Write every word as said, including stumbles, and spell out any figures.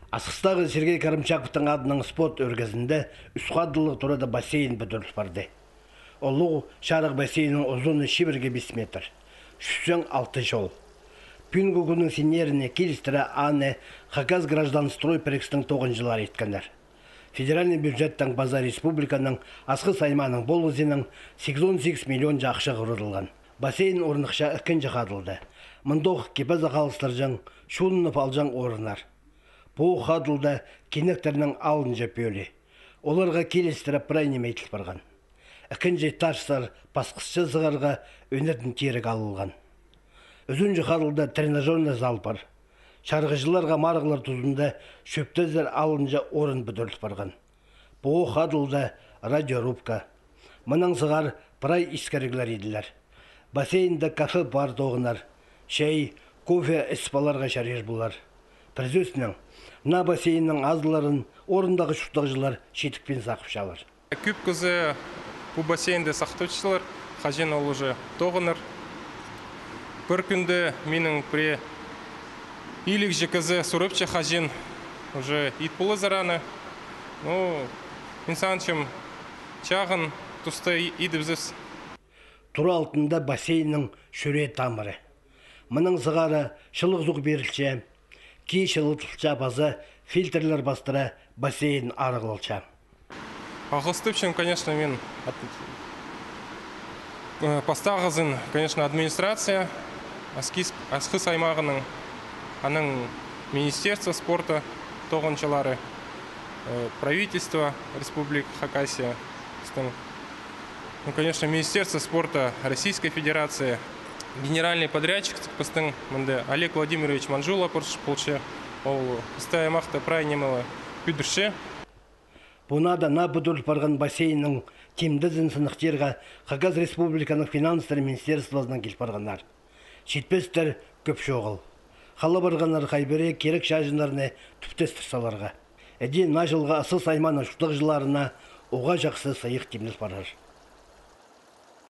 Асхыстағы Сергей Карамчаковтың адынаң спорт ӧргезінде ӱс хадылығ турада бассейн пӱдіріл парды. Улуғ чарығ бассейннің узуны чибіргі пис метр, чӱс он алты чол. Пӱӱнгі кӱннің синнеріне килістіре аны Хакас гражданстрой пірігістің тоғынҷылары иткеннер. Федеральный бюджеттең паза республиканың Асхыс аймааның полызынаң сигізон сигіс миллион чахсы хурылған. Бассейн орныхча ікінҷі хадылда. Мындох кипезі халыстырҷаң, чуунып алҷаң орыннар. Пу хадылда кинектернің алынҷа пӧлии. Оларға килістіре прай ниме иділ парған. Ікінҷі этажтар пасхысча сығарға ӧнетін тиріг алылған. Ӱзінҷі хадылда тренажерный зал пар. Чарғыҷыларға марығлар тузында чӧптезер алынҷа орын пӱдіріл парған. Пу хадылда радиорубка. Мынаң сығара прай искіріглер иділер. Бассейнде кафе-бар тоғынар. Чай, кофе ісіп аларға чарир полар. Пір сӧснең, мына бассейннің азыларын орындағы чуртағҷылар читікпин сағыпчалар. Кӧп кізі пу бассейнді сахтапчалар, хаҷан ол уже тоғынар. Пір кӱнде минің пірее илігҷе кізі сурапча, хаҷан уже ит поларзар аны. Ну, мин санапчам, чағын туста и-, идібізербіс. Тура алтында бассейннің чӱрее тамыры. Мынаң сығара чылығ суғ пирілче, кии чылытылча паза фильтрлер пастыра бассейн арығлалча. Алғыстапчам, конечно, мин ат-, э, пастағызын, конечно, администрация Аскис-, Асхыс аймағының, анаң Министерство спорта тоғынҷылары, э, правительство Республики Хакасия, пістің, ну, конечно, Министерство спорта Российской Федерации, генеральный подрядчик пістің мында Олег Владимирович Манжула пар полча, ол пістің аймахты прай нимеле пӱдірче. Пу нада наа пӱдіріл парған бассейннің тимдезін сыныхтирға Хакас Республиканың финанстар министерствозынаң кил парғаннар. Читпестер кӧп чоғыл. Хала парғаннар хай пірее кирек чаҷыннарны тӱптестір саларға. Іди наа чылға Асхыс аймааның чуртағҷыларына уғаа чахсы сыйых тимнел парар.